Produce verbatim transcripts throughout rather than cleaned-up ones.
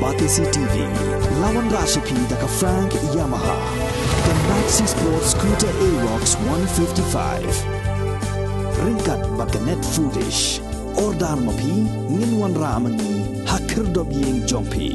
Batesi T V, la wanrah sha phi da ka Frank Yamaha, ka Maxi Sport Scooter Aerox one fifty-five. Ryngkat bad ka Net Foodish. Order ma phi, ngin wanrah ma ngi ha khyrdop ïing jong phi.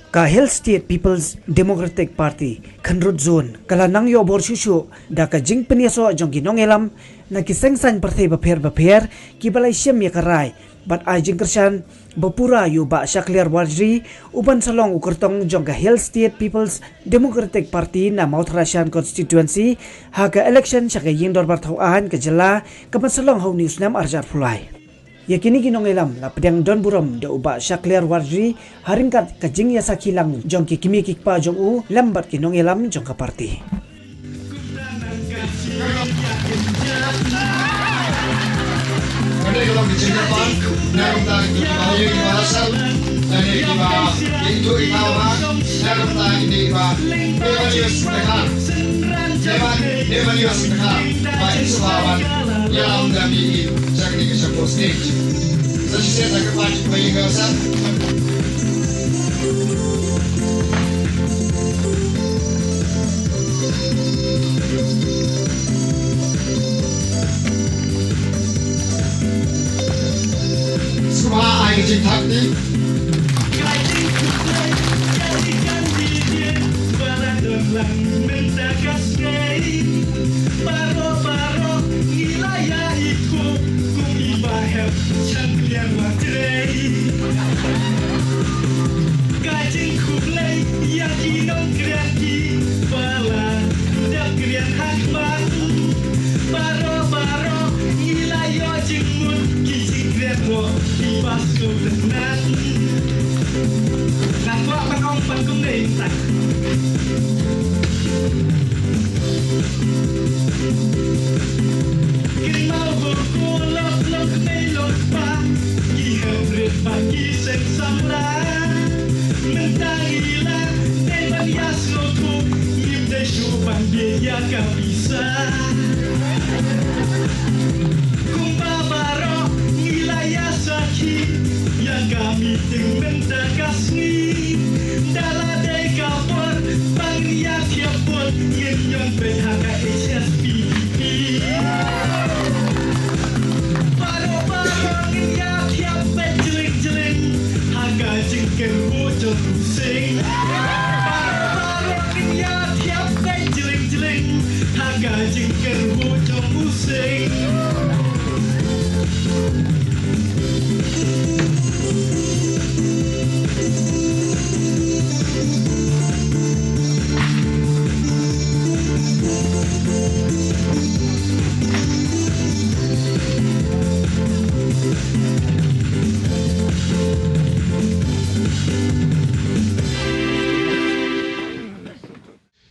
Ka Hill State People's Democratic Party Khynrut Zone ka la nang ïoh bor shuh shuh da ka jingpynïasoh jong ki nongïalam na ki seng saiñ pyrthei bapher bapher kiba la shim ïa ka rai bad ai jingkyrshan ba pura ïa u Bah Shakliar Warjri, u ban sa long u kyrtong jong ka Hill State People's Democratic Party na Mawthadraishan Constituency ha ka election sha ka Ïing Dorbar Thaw Aiñ ka jylla ka ban sa long ha une u snem arhajar arphew lai. Ïa kine ki nongïalam la pdiang don burom da u Bah Shakliar Warjri ha ryngkat ka jingïasakhi lang jong ki kmie ki kpa jong u lem bad ki nongïalam jong ka party. Sngewbha ai ka jingthap ti. Mynta ka sngi baroh baroh ngi la ïa ïathuh kum i Bah Shakliar Warjri. Ka jingkhublei ïa ki nongkren kiba la dep kren ha khmat. Baroh baroh ngi la ïoh jingmut ki jingkren ruh kiba sngewtynnat. Nga kwah ban ong pat kumne mynta. Kynmaw ba ko lok lok mei lok ba ki hynriew ba ki seng samla. Mynta ngi la dei ban ïa sngewthuh, ngim dei shuh ban bieit ïa ka pisa. Kumba baroh ngi la ïa sakhi ïa ka meeting mynta ka sngi. Da la dei ka por ba ngin ïa thiap bud, ngin ïoh peit ha ka H S P D P. Baroh baroh ngin ïa thiap peit jleng jleng ha ka jingkyrhuh jong u Sing. Baroh baroh ngin ïa thiap peit jleng jleng ha ka jingkyrhuh jong u Sing.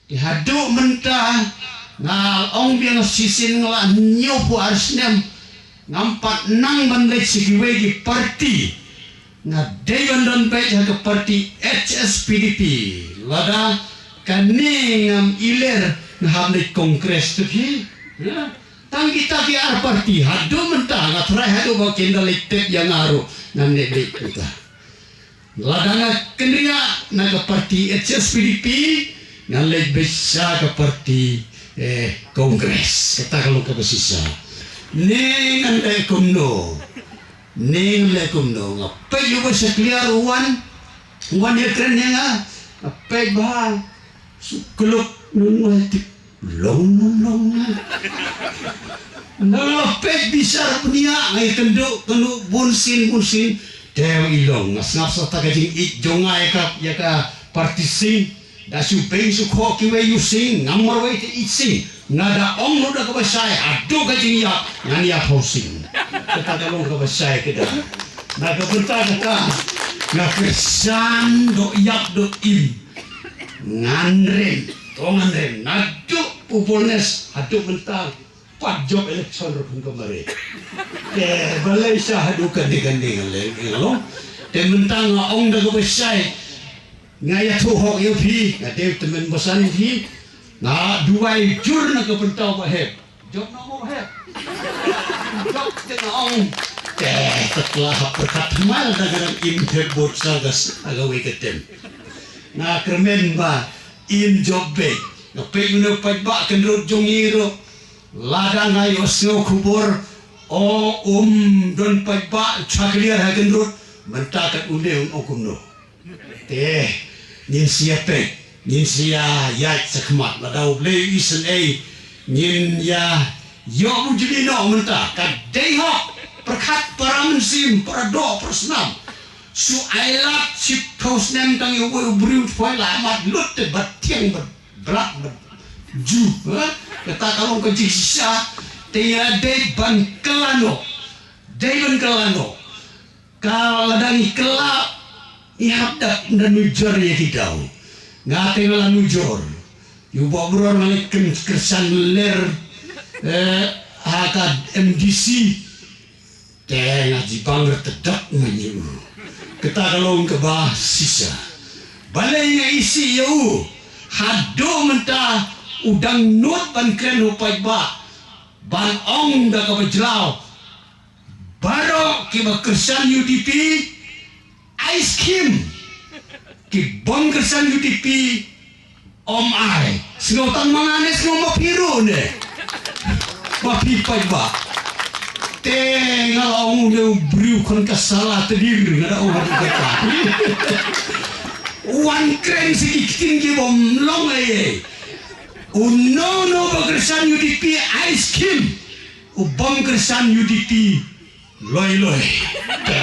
Te haduh mynta nga ong biang shisien nga la hynñiewphew ar snem ngam pat nang ban leit sha kiwei ki party. Nga dei ban don beit ha ka party H S P D P. Lada kane ngam iler nga hap leit Congress te phi. Ya. Tang kita ki ar party haduh mynta nga tharai haduh ba kin da leit tep ïa nga ruh ngam leit beit mynta. Lada nga kynriah na ka party H S P D P, nga leit beit sha ka party, eh, Congress. Kata ka long kaba shisha. Ne ngan leh kumno? Ne ngan leh kumno? Nga peit ïa u Bah Shakliar u wan, u wan ïakren ïa nga. Nga peit bha. Shu klop nong nong tik. Long nong nong. Nga peit bishar bniah nga ïakynduh kynduh bun sien bun sien. Te i long nga sngap sa ta ka jingïeit jong nga ïa ka, ïa ka party Sing. Da shu beiñ shu khoh kiwei ïa u Sing, ngam marwei te ïeit Sing. Nga da ong ruh da kaba shai, haduh ka jingïap ngan ïap ha u Sing. Kata ka long kaba shai ka da. Na ka bynta kata nga kyrshan doh ïap doh im. Ngan rem, to ngan rem. Naduh u Polnes haduh mynta, pat jop election ruh phin ka mare. Te balei sha haduh kane kane ngan leh ngan long. Te mynta nga ong da kaba shai, nga ïathuh hok ïa phi, nga dei u tymmen basan phi, nga duwai jur na ka bynta u Bah Hep. Jop na u Bah Hep. Jop te nga ong. Te, te la hap pyrkhat thymmai da ka dang im thep bud sa ka s-, ha kawei ka tem. Nga kyrmen ba im jop beit. Nga peit une u paidbah Kyndrut jong ngi ruh. Lada nga ïohsngew khubor, o, um don paidbah u shakliar ha Kyndrut, mynta kat une un ong kumno. Te, ngin sa ïa peit, ngin sa ïa ïaid shakhmat, lada U Blei u isynei, ngin ïa ïoh bujli noh mynta, ka dei hok, pyrkhat para mynsiem, para doh, para snam. Shu ailad shiphew snem tang ïa uwei u briew, shiphew la mat lut te bad tieng bad brak bad ju, ha? Kata ka long ka jingshisha, te ïa dei ban kylla noh, dei ban kylla noh. Ka lada ngi kylla, ngi hap dap da nujor ïa ki daw. Nga te nga la nujor. Ïa u Bah Bror nga leit kyn-, kyrshan ler, eh, ha ka M D C. Te nga jubab nga tdap nga ïa u. Kata ka long kaba shisha. Balei nga isih ïa u. Haduh mynta u dang nud ban kren u paidbah. Ban ong da kaba jlaw. Baroh kiba kyrshan U D P, ai skim. Ki bym kyrshan U D P, ym ai. Sngew tang ma nga ne sngew ma phi ruh ne. Ma phi paidbah. Te nga la ong une u briew khun ka sala tdir, nga da ong haduh katta. Wan kren sha ki ktien ki bym long ei ei. Uno uno ba kyrshan U D P, ai skim. U bym kyrshan U D P, loi loi. Te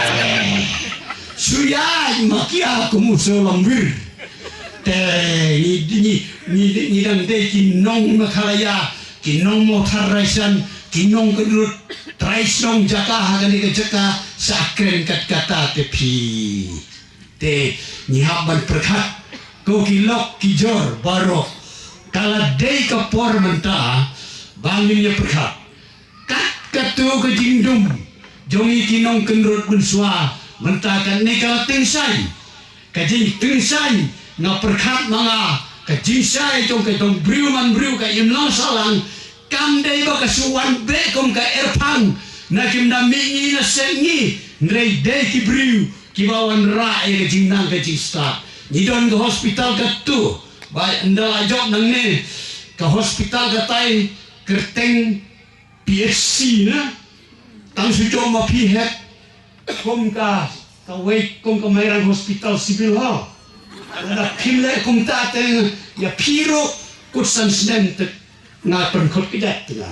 shu ïaid ma ki ïa kum u shu lamwir. Te ngi, ngi, ngi, ngi dang dei ki nong Meghalaya, ki nong Mawthadraishan, ki nong Kyndrut, trai shnong jaka ha kane ka jaka, sa kren kat kata te phi. Te ngi hap ban pyrkhat, ko ki lok ki jor baroh. Ka la dei ka por mynta ba ngin ïa pyrkhat. Kat katu ka jingdum jong ngi ki nong Kyndrut mynshuwa, mynta kane ka la tyngshaiñ. Ka jingtyngshaiñ, nga pyrkhat ma nga, ka jingshai jong ka dong briew man briew, ka imlang sahlang, kam dei ba ka shu wan beh kum ka erphang na kim da mih ngi na seng ngi, hynrei dei ki briew kiba wanrah ïa ka jingnang ka jingstad. Ngi don ka hospital katu, ba ynda la jop nangne, ka hospital katai kyrteng P H C na. Tang shu jop ma phi heh kum ka, kawei kum ka Mairang Hospital Civil ha. Lada phim leh kumta te ïa phi ruh kut san snem te nga pynkhot kjat te nga.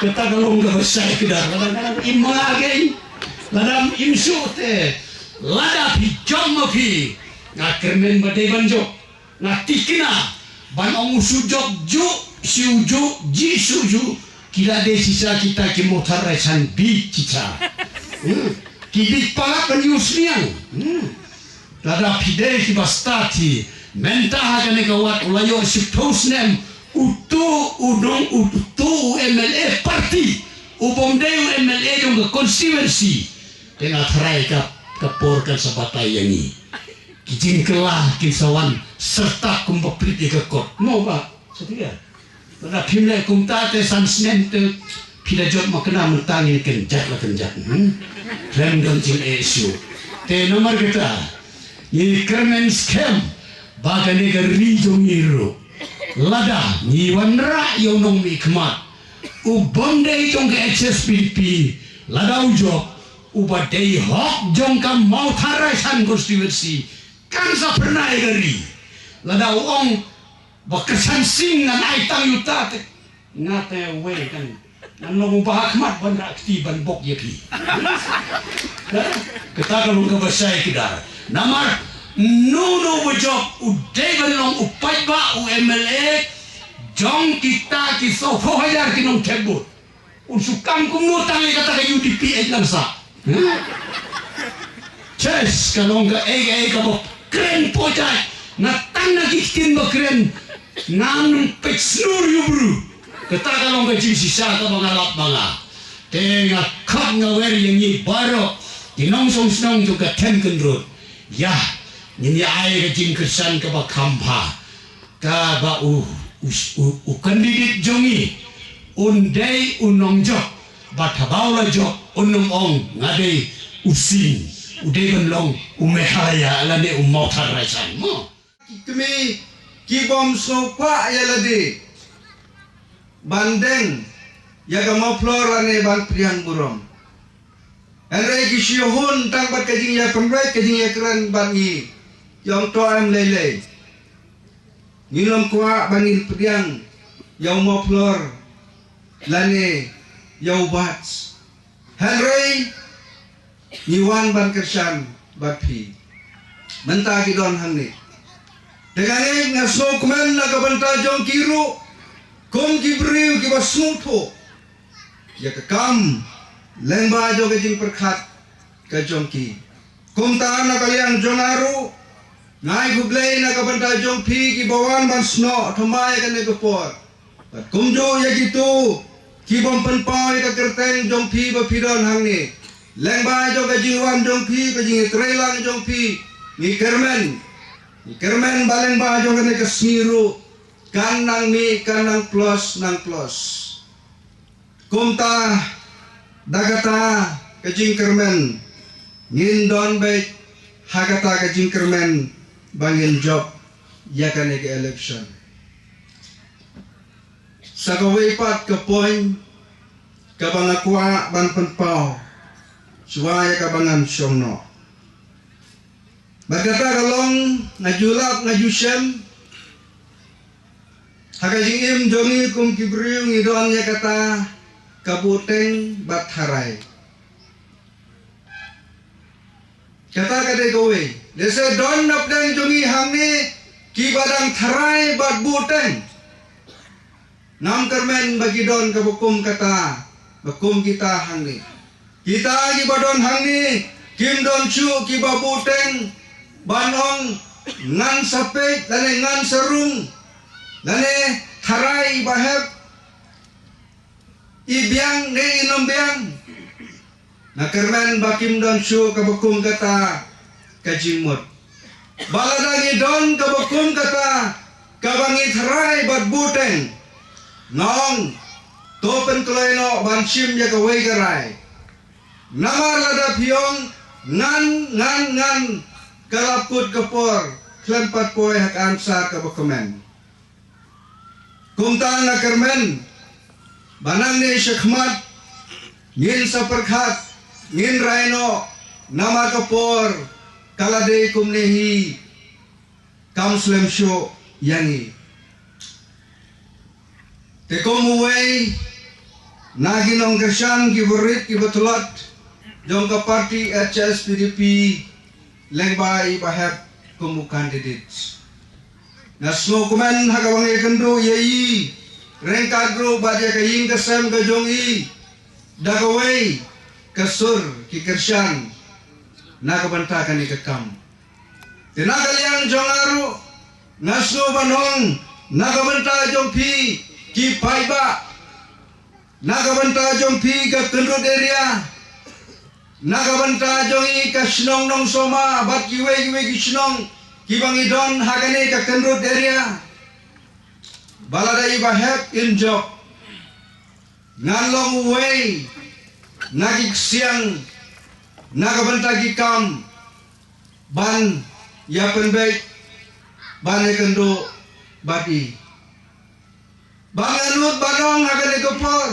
Kata ka long kaba shai kdar. Lada nga im ma nga kein, lada im shuh te, lada phi jop ma phi, nga kyrmen ba dei ban jop. Nga tikna ban ong u shu jop juh, shu juh, ji shu juh. Ki la dei shisha kita ki Mawthadraishan bit shisha. Hmm. Ki bit palat ban ïohsngew. Hmm. Lada phi dei kiba stad hi. Mynta ha kane ka wad u la ïoh shiphew snem. Utu u nong, utu u M L A party. U bym dei u M L A jong ka constituency. Te nga tharai ka, ka por kan sa batai ïa ngi. Ki jingkylla kin sa wan syrta kumba pynlip ïa ka kot. Mo ba, sa tip ïa. Lada phim leh kumta te san snem te phi da jop ma kane mynta ngin kynjat la kynjat. Hmm? Khlem don jingeh shuh. Te namar kata, ngi kyrmen skhem ba kane ka ri jong ngi ruh, lada ngi wanrah ïa u nongmihkhmat, u bym dei jong ka H S P D P, lada u jop, uba dei hok jong ka Mawthadraishan constituency, kan sa phyrnai ka ri. Lada u ong ba kyrshan sing ngan ai tang ïa uta te, nga te wei kan, ngan long uba ha khmat ban rah kti ban bok ïa phi. Kata ka long kaba shai kdar. Namar uno uno uba jop u dei ban long u paidbah, u M L A jong kita ki sawphew hajar ki nongthep vote. Un shu kam kumno tang ïa kata ka U D P eh lang sa. Huh? Ches, ka long kaei kaei kaba kren pojai. Nga tang na ki ktien ba kren. Ngam peit snur ïa u bru. Kata ka long ka jingshisha kaba nga lap ma nga. Te nga khot nga wer ïa ngi baroh. Ki nongshong shnong jong ka Themkyndrut, ïa, ngin ïa ai ka jingkyrshan kaba kham bha, kaba u, u, u, u candidate jong ngi un dei u nongjop, bad haba u la jop un ym ong nga dei u Sing, u dei ban long u Meghalaya lane u Mawthadraishan mo. Ki kmie ki bym sngewkwah ïa lade ban deng ïa ka muffler lane ban pdiang burom. Hynrei ki shu hun tang bad ka jingïapynbeit, ka jingïakren bad ngi. Ki ong to em lei lei, ngim kwah ban ngin pdiang ïa u muffler lane ïa u badge. Hynrei ngi wan ban kyrshan bad phi. Mynta ki don hangne. Te nga ngeit, nga sngewkmen na ka bynta jong ki ruh, kum ki briew kiba sngewthuh ïa ka kam lyngba jong ka jingpyrkhat ka jong ki. Kumta na ka liang jong nga ruh, nga ai khublei na ka bynta jong phi kiba wan ban snoh thymmai ïa kane ka por. Bad kumjuh ïa kito ki bym pynpaw ïa ka kyrteng jong phi ba phi don hangne. Lyngba jong ka jingwan jong phi, ka jingïatreilang jong phi, ngi kyrmen. Ngi kyrmen ba lyngba jong kane ka sngi ruh kan nang mih, kan nang plus, nang plus. Kumta, da kata ka jingkyrmen, ngin don beit ha kata ka jingkyrmen ba ngin jop ïa kane ka election. Sa kawei pat ka point kaba nga kwah ban pynpaw shuwa ïa kaba ngan shong noh. Bad kata ka long, nga ju lap, nga ju shem, ha ka jingim jong ngi kum ki briew ngi don ïa kata ka buteng bad tharai. Kata ka dei kawei. Lehse don napdeng jong ngi hangne kiba dang tharai bad buteng. Ngam kyrmen ba ki don kaba kum kata, ba kum kita hangne. Kita kiba don hangne kim don shuh kiba buteng ban ong ngan sa peit lane ngan sa rung lane tharai ba hep, i biang ne i nym biang. Nga kyrmen ba kim don shuh kaba kum kata ka jingmut. Ba lada ngi don kaba kum kata kaba ngi tharai bad buteng, nga ong to pynkloi noh ban shim ïa kawei ka rai. Namar lada phi ong ngan, ngan, ngan, ka la kut ka por khlem pat poi ha ka answer kaba kmen. Kumta nga kyrmen ba nangne shakhmat ngin sa pyrkhat, ngin rai noh, namar ka por ka la dei kumne hi, kam slem shuh ïa ngi. Te kum uwei na ki nongkyrshan kiba rit kiba tlot jong ka party H S P D P, lyngba i Bah Hep kum u candidate, nga sngewkmen ha kaba nga ïakynduh ïa i ryngkat ruh bad ïa ka ïing ka sem ka jong i da kawei ka sur ki kyrshan na ka bynta kane ka kam. Te na ka liang jong nga ruh nga sngew ban ong na ka bynta jong phi ki paidbah, na ka bynta jong phi ka Kyndut area, na ka bynta jong i ka shnong Nongsawma bad kiwei kiwei ki shnong kiba ngi don ha kane ka Kyndut area. Ba lada i Bah Hep in jop, ngan long uwei na ki ksiang na ka bynta ki kam ban ïa pynbeit, ban ïakynduh bad i. Ba ngan nud ban ong ha kane ka por,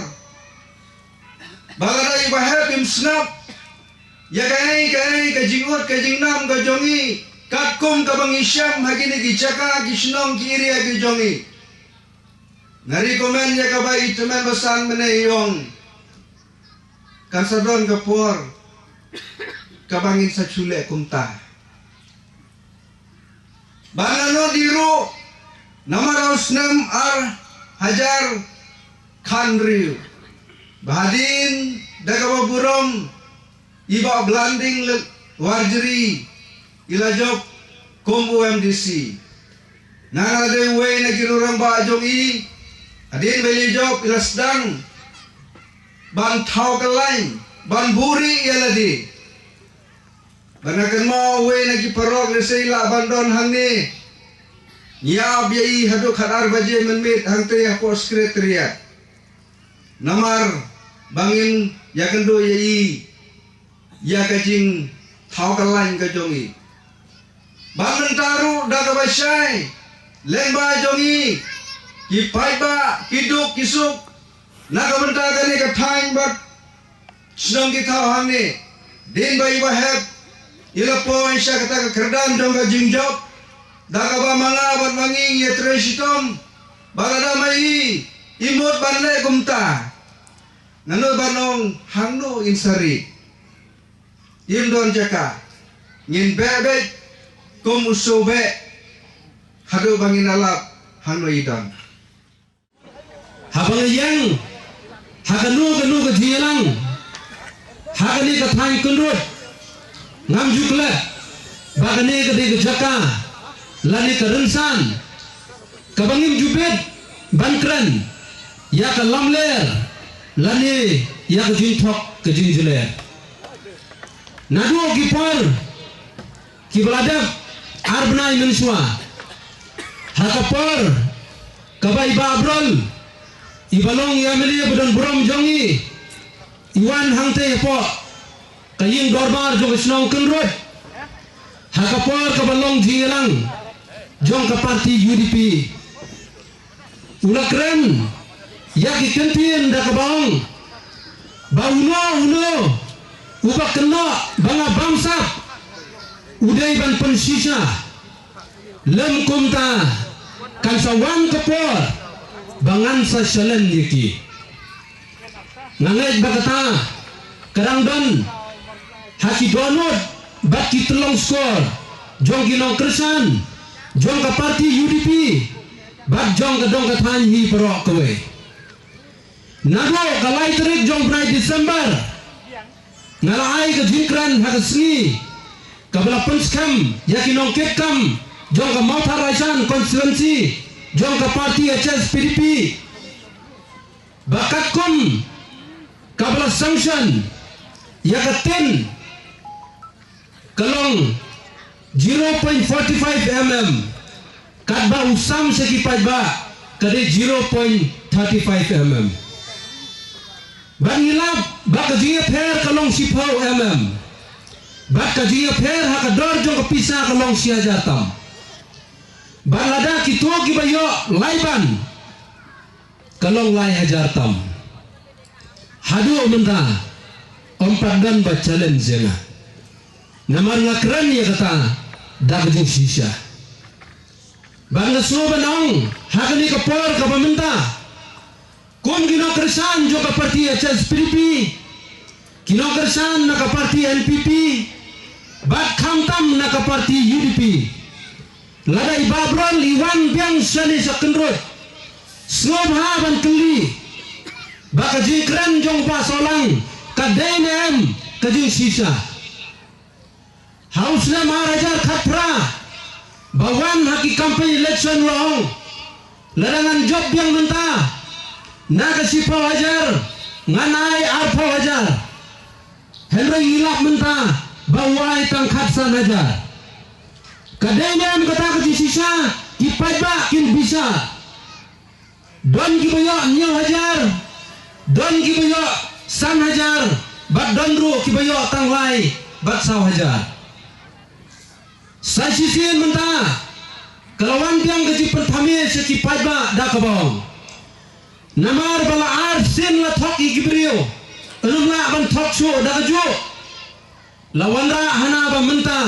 ba lada i Bah Hep im sngap ïa kaei kaei ka jingud ka jingnam ka jong i, katkum kaba ngi shem ha kine ki jaka ki shnong ki area ki jong i, nga recommend ïa kaba i tymmen basan mynne i ong, kan sa don ka por kaba ngin sa shu leh kumta. Ba nga nud i ruh namar ha u snem ar hajar khathynriew, ba hadien da kaba burom i Bah Blanding Warjri i la jop kum u M D C. Nga nga la dei uwei na ki rangbah jong i, hadien ba i la jop i la sdang ban thaw kyllain, ban buhrieh ïa lade. Ba nga kynmaw uwei na ki paralok lehse i lah ban don hangne. Ngi ap ïa i haduh khatar baje mynmiet hangtei hapoh Secretariat. Namar ba ngin ïakynduh ïa i ïa ka jingthaw kyllain ka jong i. Bad mynta ruh da kaba shai lyngba jong i, ki paidbah ki duk ki suk na ka bynta kane ka thaiñ bad shnong ki thaw hangne. Dei ba i Bah Hep i la poi sha kata ka kyrdan jong ka jingjop da kaba ma nga bad ma ngi ngi ïatrei shitom. Ba lada ma i i mut ban leh kumta, ngan ong ban ong hangno in sari. Im don jaka, ngin beh beh kum u shu beh haduh ba ngin ïalap hangno i don. Haba nga ïeng ha kano kano ka jingïalang ha kane ka thaiñ Kynrut, ngam ju klet ba kane ka dei ka jaka lane ka rynsan kaba ngim ju bit ban kren ïa ka lamler lane ïa ka jingthok ka jingjyller. Naduh ki por kiba la dep ar bnai mynshuwa, ha ka por kaba i Bah Abrol iba long i MLA ba don burom jong ngi i wan hangtei hapoh ka ïing dorbar jong ka shnong Kynrut, ha ka por kaba long jingïalang jong ka parti UDP. U la kren ïa ki kyntien da kaba ong ba uno uno uba kynnoh ba nga bamsap u dei ban pynshisha. Lym kumta, kan sa wan ka por ba ngan sa challenge ïa ki. Nga ngeit ba kata ka dang don ha ki dohnud bad ki tyllong skor jong ki nongkyrshan jong ka parti UDP bad jong ka dong ka thaiñ hi baroh kawei. Naduh ka lai tarik jong u bnai December nga la ai ka jingkren ha ka sngi kaba la pynskhem ïa ki nongkitkam jong ka Mawthadraishan constituency jong ka parti HSPDP ba katkum kaba la sanction ïa ka tin ka long zero point forty five mm, katba u sam sha ki paidbah ka dei zero point thirty five mm. Bad ngi lap ba ka jingïapher ka long shiphew mm. Bad ka jingïapher ha ka dor jong ka pisa ka long shi hajar tam. Bad lada kito kiba ïoh lai ban ka long lai hajar tam. Haduh mynta ym pat don ba challenge ïa nga. Namar nga kren ïa kata da ka jingshisha. Bad nga sngewbha ban ong ha kane ka por kaba mynta, kum ki nongkyrshan jong ka parti HSPDP, ki nongkyrshan na ka parti NPP bad khamtam na ka parti UDP, lada i Bah Abrol i wan biang shane sha Kynrut, sngewbha ban kylli ba ka jingkren jong Bah Sohlang ka dei ne em ka jingshisha. Ha u snem ar hajar khatphra ba wan ha ki campaign election u la ong, lada ngan jop biang mynta na ka shiphew hajar ngan ai arphew hajar. Hynrei ngi lap mynta ba u ai tang khatsan hajar. Ka dei ne em kata ka jingshisha? Ki paidbah kin bishar. Don kiba ïoh hynñiew hajar, don kiba ïoh san hajar, bad don ruh kiba ïoh tang lai bad saw hajar. Sa shisien mynta ka la wan biang ka jingpynthame sha ki paidbah da kaba ong, namar ba la ar sien la thok ïa ki briew, ym lah ban thok shuh da kajuh. La wanrah hana ba mynta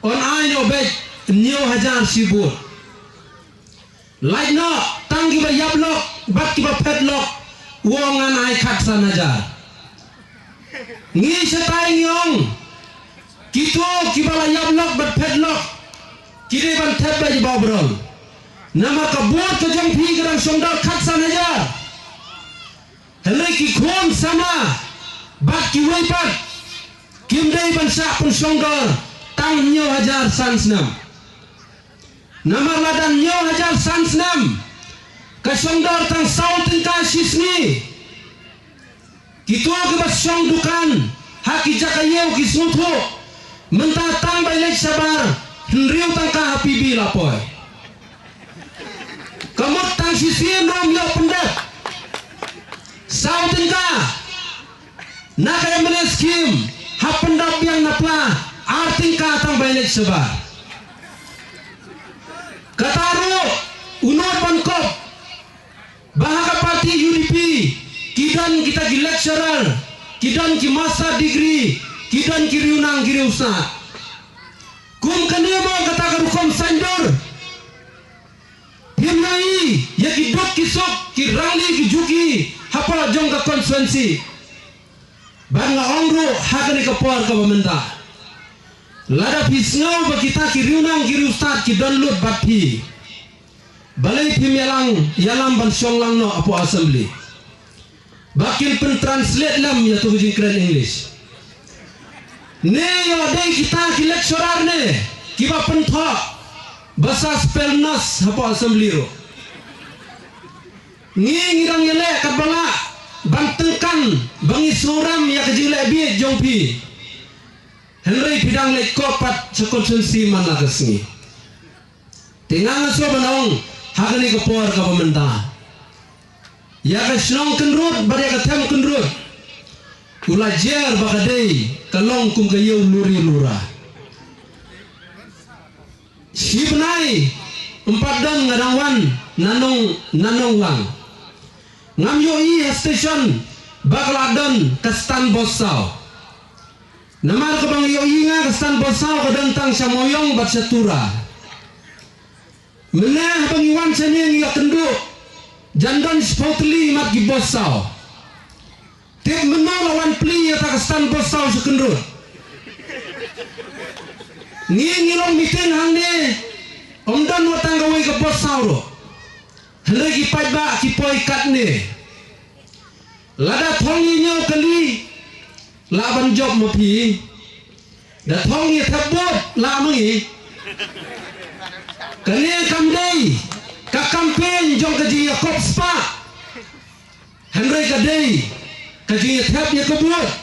yn ai noh beit hynñiew hajar shi booth. Lait noh tang kiba ïap lok bad kiba phet lok, u ong ngan ai khatsan hajar. Ngi shatai ngi ong kito kiba la ïap lok bad phet lok ki dei ban thep beit ïa i Bah Abrol. Namar ka booth ka jong phi ka dang shongdor khatsan hajar. Hynrei ki khun samla bad kiwei pat kim dei ban shah pynshongdor tang hynñiew hajar san snem. Namar lada hynñiew hajar san snem ka shongdor tang saw tyngka shi sngi. Kito kiba shong dukan ha ki jaka ïew ki sngewthuh Mynta tang ba i leit shabar, hynriew tyngka ha P B la poi. Ka mut tang shisien ruh ym ïoh pyndep. Saw tyngka na ka M L A scheme, hap pyndap biang na pla, ar tyngka tang ba i leit shabar. Kata ruh u nud ban kop ba ha ka party U D P ki don kita ki lecturer, ki don ki master degree, ki don ki riewngam ki riewstad. Kum kane mo kata ka rukom saiñdur. Phim ïohi ïa ki duk ki suk, ki rangli ki juki hapoh jong ka constituency. Bad nga ong ruh ha kane ka por kaba mynta, lada phi sngew ba kita ki riewngam ki riewstad ki don lut bad phi, balei phim ïalang ïalam ban shong lang noh hapoh assembly ba kin pyntranslate lem ïa tu ka jingkren English? Ne ïoh dei kita ki lecturer ne kiba pynthoh ba sa spell nurse hapoh assembly ruh? Ngi ngi dang ïaleh katba lah ban tyngkan ba ngi sngewrem ïa ka jingleh bieit jong phi. Hynrei phi dang leit kop pat sha constituency man la ka sngi. Te nga nga sngewbha ban ong ha kane ka por kaba mynta, ïa ka shnong Kynrut bad ïa ka them Kynrut u la jer ba ka dei ka long kum ka ïew luri lura. Shi bnai ym pat don nga dang wan na Nong, na Nonglang. Ngam ïohi ha station ba ka la don ka stand bos saw. Namar kaba nga ïohi nga ka stand bos saw ka don tang sha Mawiong bad sha Tura. Mynne haba ngi wan shane ngi ïakynduh, jan don shiphew tylli mat ki bos saw. Tip mynno la wan plie ïa ta ka stand bos saw sha Kynrut? Ngi ngi long meeting hangne, ym don wat tang kawei ka bos saw ruh. Hynrei ki paidbah ki poi katne. Lada thong ïa ñiew kali, lah ban jop ma phi. Da thong ïa thep vote, lah ma ngi. Kane kam dei ka campaign jong ka jingïakop spah. Hynrei ka dei ka jingïathep ïa ka vote.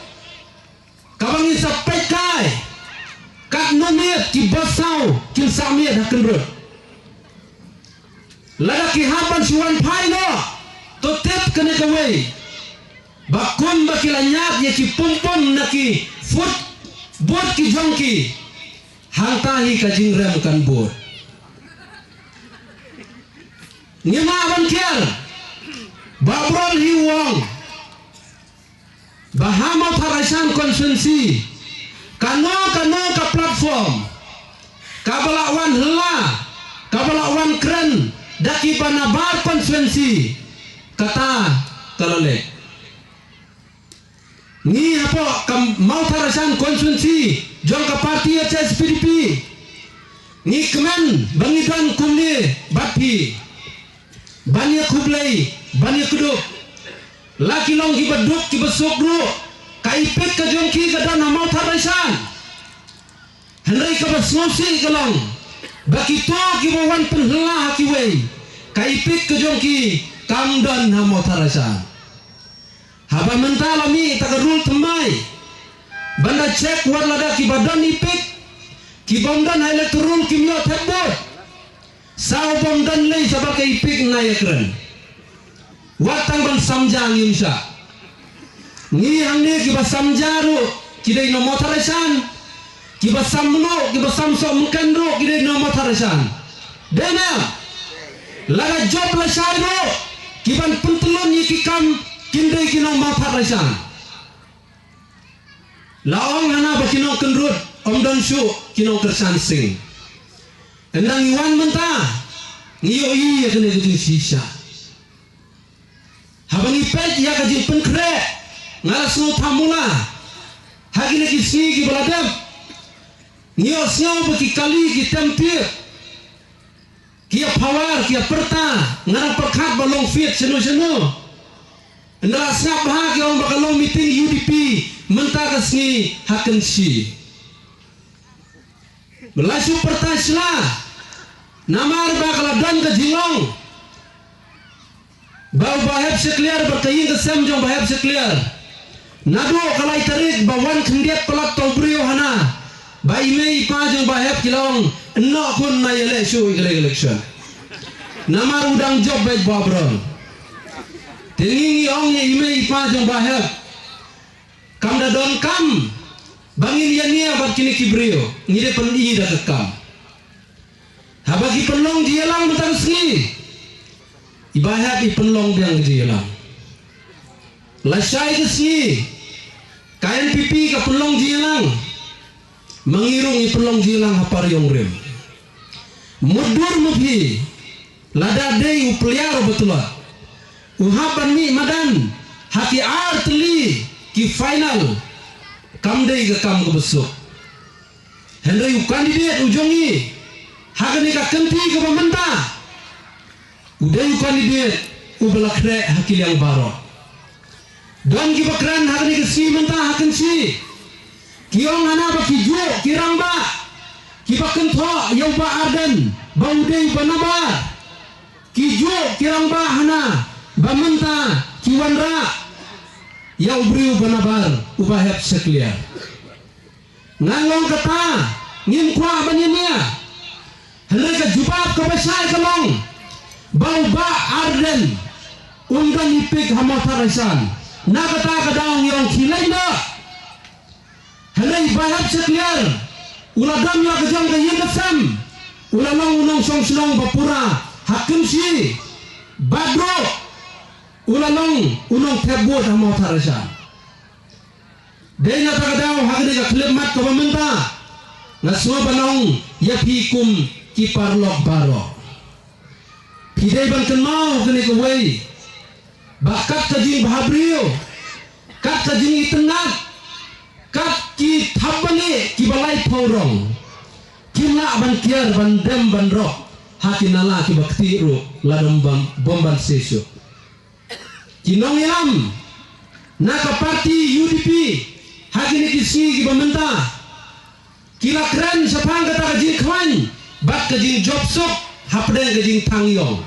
Kaba ngin sa peit kai katno miet ki bos saw kin sah miet ha Kynrut. Lada ki hap ban shu wan phai noh, to tip kane kawei, ba kumba ki la ñiad ïa ki pum pum na ki foot booth ki jong ki, hangta hi ka jingrem kan bud. Ngim lah ban kiar ba u Babrol hi u ong ba ha Mawthadraishan constituency kano kano ka platform kaba la wan hla, kaba la wan kren da kiba na bar constituency, kata ka la leh. Ngi hapoh ka Mawthadraishan constituency jong ka party H S P D P, ngi kmen ba ngi don kumne bad phi, ban ïa khublei, ban ïa kdup. La ki long kiba duk kiba suk ruh, ka EPIC ka jong ki ka don ha Mawthadraishan. Hynrei kaba sngewsih ka long ba kito kiba wan pynhla ha kiwei, ka EPIC ka jong ki kam don ha Mawthadraishan. Haba mynta la mih ïa ka rule thymmai ban da check wat lada kiba don EPIC, kibym don ha electoral roll kim ïoh thep vote. Sa u bym don lei sa ba ka EPIC nga ïakren. Wat tang ban samja ngim shah. Ngi hangne kiba samja ruh ki dei na Mawthadraishan. Kiba sam mluh, kiba sam soh mynken ruh ki dei na Mawthadraishan. Dei na, lada jop lashai ruh, kiban pyntyllun ïa ki kam kin dei ki nong Mawthadraishan. La ong hana ba ki nong Kynrut ym don shuh ki nong Kyrshan Sing. Ynda ngi wan mynta ngi ïohi ïa kane ka jingshisha. Haba ngi peit ïa ka jingpynkhreh, nga la sngewthuh mula ha kine ki sngi kiba la dep. Ngi ïohsngew ba ki kali ki tem tip, ki ïa power, ki ïa pyrta, nga dang pyrkhat ba long fit shano shano. Ynda la sngap bha ki ong ba ka long meeting U D P mynta ka sngi ha Kynshi. Ba la shu pyrta sla namar ba ka la don ka jinglong ba u Bah Hep Shakliar bad ka ïing ka sem jong u Bah Hep Shakliar, naduh ka lai tarik ba wan khyndiat palat u briew hana ba i ki long, ynno khun na ïaleh shuh ïa ka election. Namar u dang jop bad Bah Bron. Te ngi ngi ong ïa i mei i pa jong Bah Hep. Kam da don kam ba ngin ïa nia bad kine ki briew, ngi dei pyn-i da ka kam. Haba ki pynlong jingïalang mynta ka sngi, i Bah Hep i pynlong biang ka jingïalang. Lashai ka sngi ka N P P ka pynlong jingïalang. Ma ngi ruh ngi pynlong jingïalang ha Pariong Rim. Mutdur ma phi, lada dei u player uba tlot, u hap ban mih madan ha ki ar tylli ki final, kam dei ka kam kaba suk. Hynrei u candidate u jong ngi ha kane ka kynti kaba mynta, u dei u candidate uba la khreh ha ki liang baroh. Don kiba kren ha kane ka sngi mynta ha Kynshi, ki ong hana ba ki juh ki rangbah kiba kynthoh ïa u Bah Ardent ba u dei uba nabar. Ki juh ki rangbah hana ba mynta ki wanrah ïa u briew uba nabar, u Bah Hep Shakliar. Ngan ong kata, ngim kwah ban ïa nia. Hynrei ka jubab kaba shai ka long ba u Bah Ardent um don i pick ha Mawthadraishan. Na kata ka daw ngi ong khie leit noh. Hynrei Bah Hep Shakliar u la don la ka jong ka ïing ka sem, u la long u nongshong shnong ba pura ha Kynshi, bad ruh u la long u nongthep vote ha Mawthadraishan. Dei na kata ka daw ha kane ka khyllipmat kaba mynta, nga sngew ban ong ïa phi kum ki paralok baroh, phi dei ban kynmaw ha kane kawei ba kat ka jingbhabriew, kat ka jingitynnad, kat ki thapbalieh kiba laiphew rong, kim lah ban kiar ban dem ban rok ha ki nala kiba ktieh ruh lada ym ban, bym ban shisha. Ki nongïalam na ka party U D P ha kine ki sngi kiba mynta ki la kren shaphang kata ka jingkhlaiñ bad ka jingjop suk hapdeng ka jingthang ïong.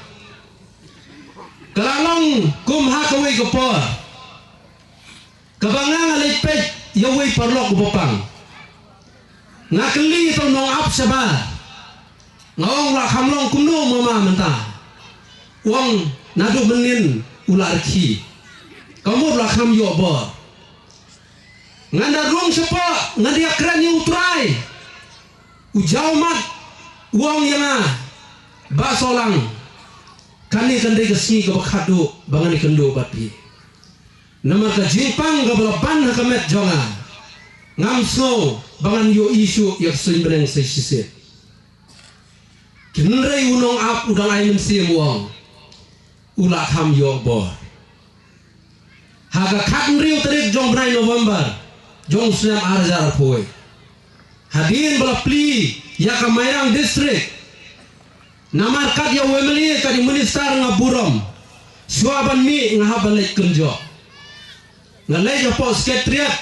Ka la long kum ha kawei ka por kaba nga nga leit peit ïa uwei paralok uba pang. Nga kylli ïa uta u nongap shabar, nga ong u la kham long kumno mama mynta. U ong naduh mynnin u la rkhie, ka mut u la kham ïoh bor. Ngan da rung shapoh, ngan da ïakren ïa U Trai. U jaw mat, u ong ïa nga, Bah Sohlang, kane kan dei ka sngi kaba khatduh ba ngan ïakynduh bad phi. Namar ka jingpang kaba la ban ha ka met jong nga, ngam sngew ba ngan ïohi shuh ïa ka suiñ bneng sa shisien. Hynrei u nongap u dang ai mynsiem, u ong u la kham ïoh bor. Ha ka khathynriew tarik jong u bnai November jong u snem ar hajar arphew wei, hadien ba la plie ïa ka Mairang District, namar kat ïa u M L A, kat ïa u minister nga burom. Shuwa ban mih nga hap ban leit kynjoh. Nga leit hapoh Secretariat,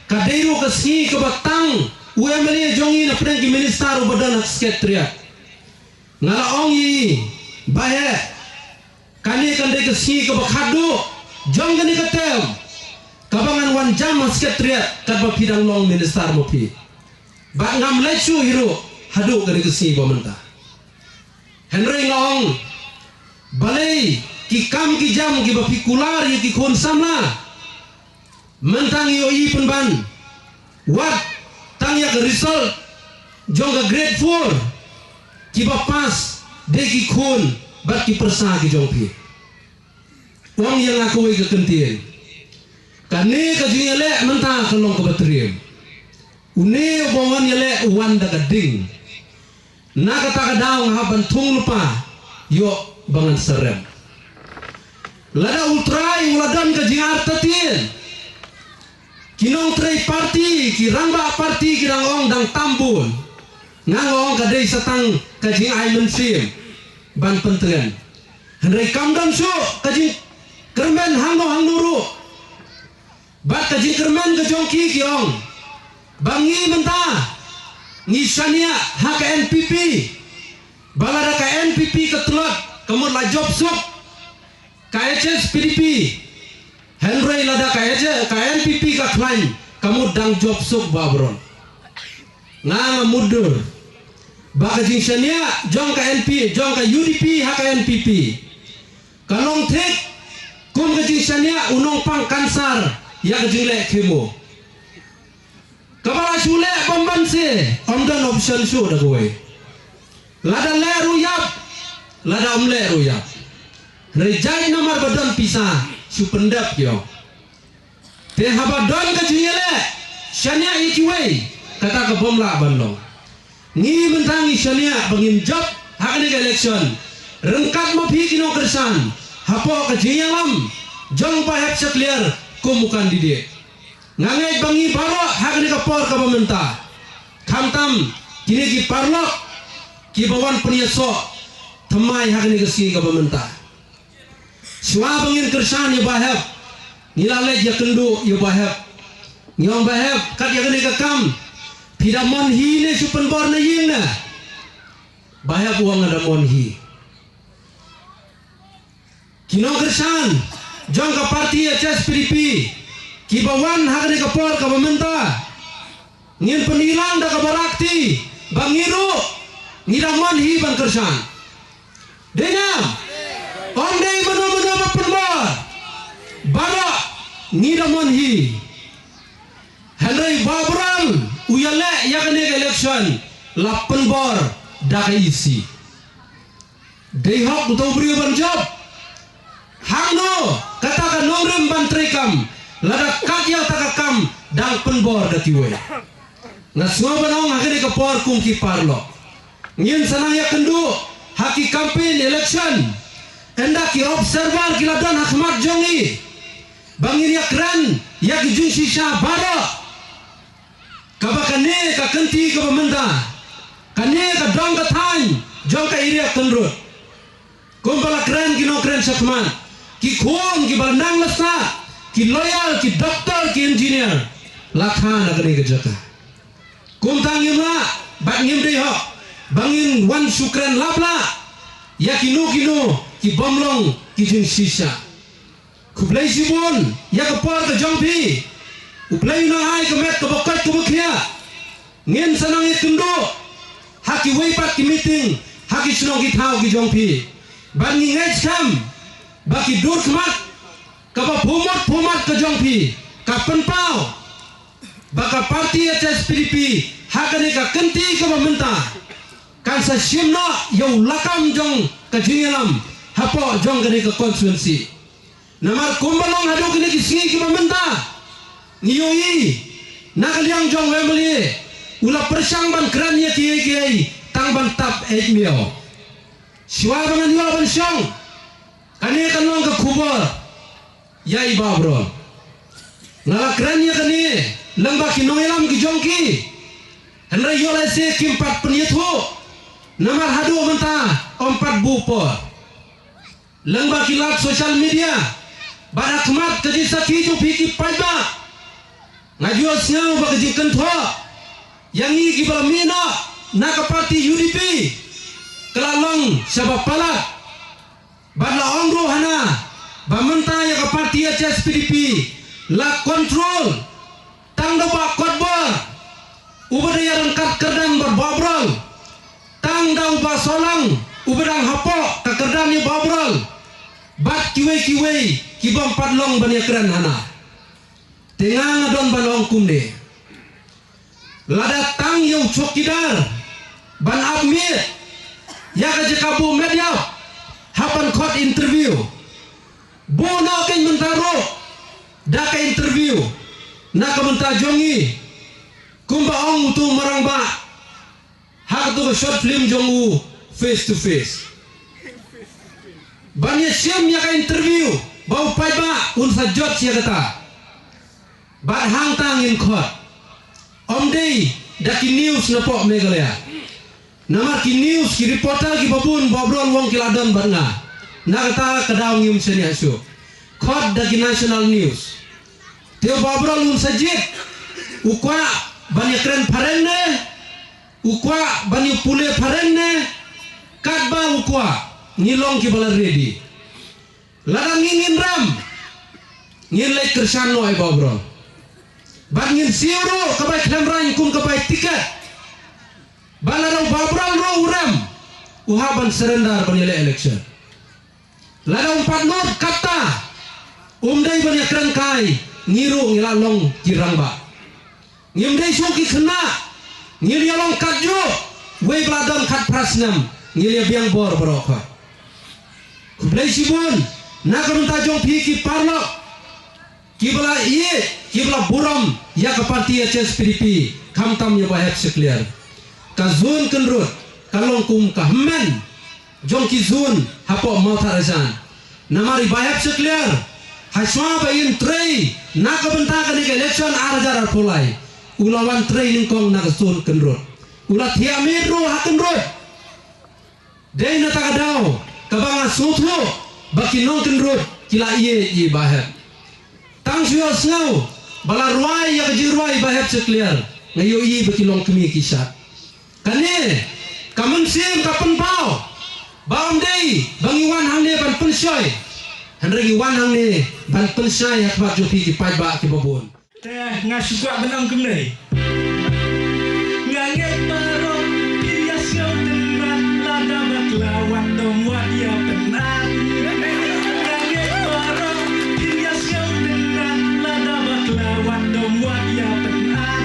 ka dei ruh ka sngi kaba tang u M L A jong ngi na pdeng ki minister uba don ha Secretariat. Nga la ong ïa i, Bah Hep, kane kan dei ka sngi kaba khatduh jong kane ka term kaba ngan wan jam ha Secretariat katba phi dang long minister ma phi. Bad ngam leit shuh hi ruh haduh kane ka sngi ba mynta. Hynrei nga ong, balei ki kam ki jam kiba phi kular ïa ki khun samla mynta ngi ïohi pynban, wat tang ïa ka result jong ka grade four, kiba pass dei ki khun bad ki pyrsa ki jong phi. Ong ïa nga kawei ka kyntien, kane ka jingïaleh mynta ka long kaba triem. Une uba wan ïaleh u wan da ka ding. Na kata ka daw nga hap ban thung lypa ïoh ba ngan sarem. Lada U Trai u la don ka jingartatien, ki nongtrei party, ki rangbah party ki dang ong dang tam bun. Nga nga ong ka dei sa tang ka jingai mynsiem ban pyntngen. Hynrei kam don shuh ka jingkyrmen hangno hangno ruh. Bad ka jingkyrmen ka jong ki ki ong ba ngi mynta ngi shaniah ha ka N P P. Ba lada ka N P P ka tlot, ka mut la jop suk ka H S P D P. Hynrei lada ka H, ka N P P ka khlaiñ, ka mut dang jop suk Bah Bron. Nga nga mutdur. Ba ka jingshaniah jong ka N P, jong ka U D P ha ka N P P ka long thik kum ka jingshaniah u nongpang kansar ïa ka jingleh khimo. Kaba la shu leh bymman se, ym don option shuh da kawei. Lada leh ruh ïap, lada ym leh ruh ïap. Hynrei jait namar ba don pisa, shu pyndep ïoh. Te haba don ka jingïaleh shaniah ïa kiwei, kata ka bym lah ban long. Ngi mynta ngi shaniah ba ngin jop ha kane ka election ryngkat ma phi ki nongkyrshan hapoh ka jingïalam jong Bah Hep Shakliar kum u candidate. Nga ngeit ba ngi baroh ha kane ka por kaba mynta, khamtam kine ki paralok kiba wan pynïasoh thymmai ha kane ka sngi kaba mynta. Shuwa ba ngin kyrshan ïa Bah Hep, ngi la leit ïakynduh ïa Bah Hep. Ngi ong, Bah Hep, kat ïa kane ka kam, phi da mon hi ne shu pynbor na ïing ne? Bah Hep u ong, nga da mon hi. Ki nongkyrshan jong ka party H S P D P kiba wan ha kane ka por kaba mynta, ngin pynïalang da kaba rakti ba ngi ruh ngi da mon hi ban kyrshan. Dei ne em? Ym dei mano mano ba pynbor. Baroh ngi da mon hi. Hynrei Bah Babrol u ïaleh ïa kane ka election la pynbor da ka E C. Dei hok uto u briew ban jop? Hangno kata ka nongrim ban treikam lada kat ïa kata ka kam dang pynbor da kiwei? Nga sngew ban ong ha kane ka por kum ki paralok, ngin sa nang ïakynduh ha ki campaign election. Ynda ki observer ki la don ha khmat jong ngi ba ngin ïakren ïa ki jingshisha baroh. Kaba kane ka kynti kaba mynta, kane ka dong ka thaiñ jong ka area Kynrut. Kumba la kren ki nongkren shakhmat, ki khun kiba la nang la sah, ki lawyer, ki doktor, ki engineer, la kha na kane ka jaka. Kumta ngim lah bad ngim dei hok ba ngin wan shu kren lap lah ïa kino kino ki bym long ki jingshisha. Khublei shibun ïa ka por ka jong phi. U Blei un ai ka met kaba koit kaba khiah. Ngin sa nang ïakynduh ha kiwei pat ki meeting ha ki shnong ki thaw ki jong phi. Bad ngi ngeit skhem ba ki dur khmat kaba pumot pumot ka jong phi ka pynpaw ba ka party H S P D P ha kane ka kynti kaba mynta kan sa shim noh ïa u lakam jong ka jingïalam hapoh jong kane ka constituency. Namar kumba long haduh kine ki sngi kiba mynta, ngi ïohi na ka liang jong u M L A u la pyrshang ban kren ïa kiei kiei tang ban tap eit miaw. Shuwa ba ngan ïoh ban shong, kane kan long ka khubor ïa i Bah Babrol. Nga la kren ïa kane lyngba ki nongïalam ki jong ki, hynrei ïoh lehse kim pat pynïathuh namar haduh mynta ym pat buh por. Lyngba ki lad social media bad ha khmat ka jingsakhi jong phi ki paidbah, nga ju ïohsngew ba ka jingkynthoh ïa ngi kiba la mih noh na ka party U D P ka la long shaba palat. Bad la ong ruh hana ba mynta ïa ka party H S P D P la control tang da u Bah Kotbor uba dei ïa ryngkat kyrdan bad Bah Babrol, tang da u Bah Sohlang uba dang hapoh ka kyrdan ïa Bah Babrol, bad kiwei kiwei ki bym pat long ban ïakren hana. Te nga nga don ban ong kumne. Lada tang ïa u chowkidar ban ap miet ïa ka jaka buh met ïap, hap ban khot interview. Buh noh kein mynta ruh da ka interview na ka bynta jong ngi. Kumba ong uto u marangbah ha kato ka short film jong u Face to Face, ban ïa shim ïa ka interview ba u paidbah un sa jot ïa kata. Bad hangta ngin khot, ym dei da ki news na poh Meghalaya. Namar ki news, ki reporter kiba bun Bah Babrol u ong ki la don bad nga. Na kata ka daw ngim shaniah shuh. Khot da ki national news. Te u Bah Babrol un sa jied, u kwah ban ïakren phareng ne, u kwah ban ïa pule phareng ne, katba u kwah, ngi long kiba la ready. Lada ngi ngin ram, ngin leit kyrshan noh ïa i Bah Babrol. Bad ngin siew ruh ka bai khlem rang kum ka bai tiket. Ba lada u Babrol ruh u rem, u hap ban surrender ban ïaleh election. Lada um pat nud kata, um dei ban ïakren kai, ngi ruh ngi la long ki rangbah. Ngim dei shuh ki khynnah, ngi ïa long katjuh, wei ba la don khatphra snem, ngi ïa biang bor baroh khoit. Khublei shibun, na ka bynta jong phi ki paralok, kiba la ïeit, kiba la burom ïa ka party H S P D P, khamtam ïa Bah Hep Shakliar. Ka zone Kynrut ka long kum ka hynmen jong ki zone hapoh Mawthadraishan. Namar i Bah Hep Shakliar, hashwa ba in trei na ka bynta kane ka election ar hajar arphew lai, u la wan trei nyngkong na ka zone Kynrut. U la thiah miet ruh ha Kynrut. Dei na kata ka daw kaba nga sngewthuh ba ki nong Kynrut ki la ïeit ïa i Bah Hep. Tang shu ïohsngew ba la rwai ïa ka jingrwai i Bah Hep Shakliar, nga ïohi ba ki long kmie ki shad. Kane ka mynsiem ka pynpaw ba ym dei ba ngi wan hangne ban pynshoi, hynrei ngi wan hangne ban pynshai ha khmat jong phi ki paidbah kiba bun. Te nga shu kwah ban ong kumne. Nga ngeit baroh phin ïa sngewtynnat lada bakla wat dom wat ïa pynat. Nga ngeit baroh phin ïa sngewtynnat lada bakla wat dom wat ïa pynat.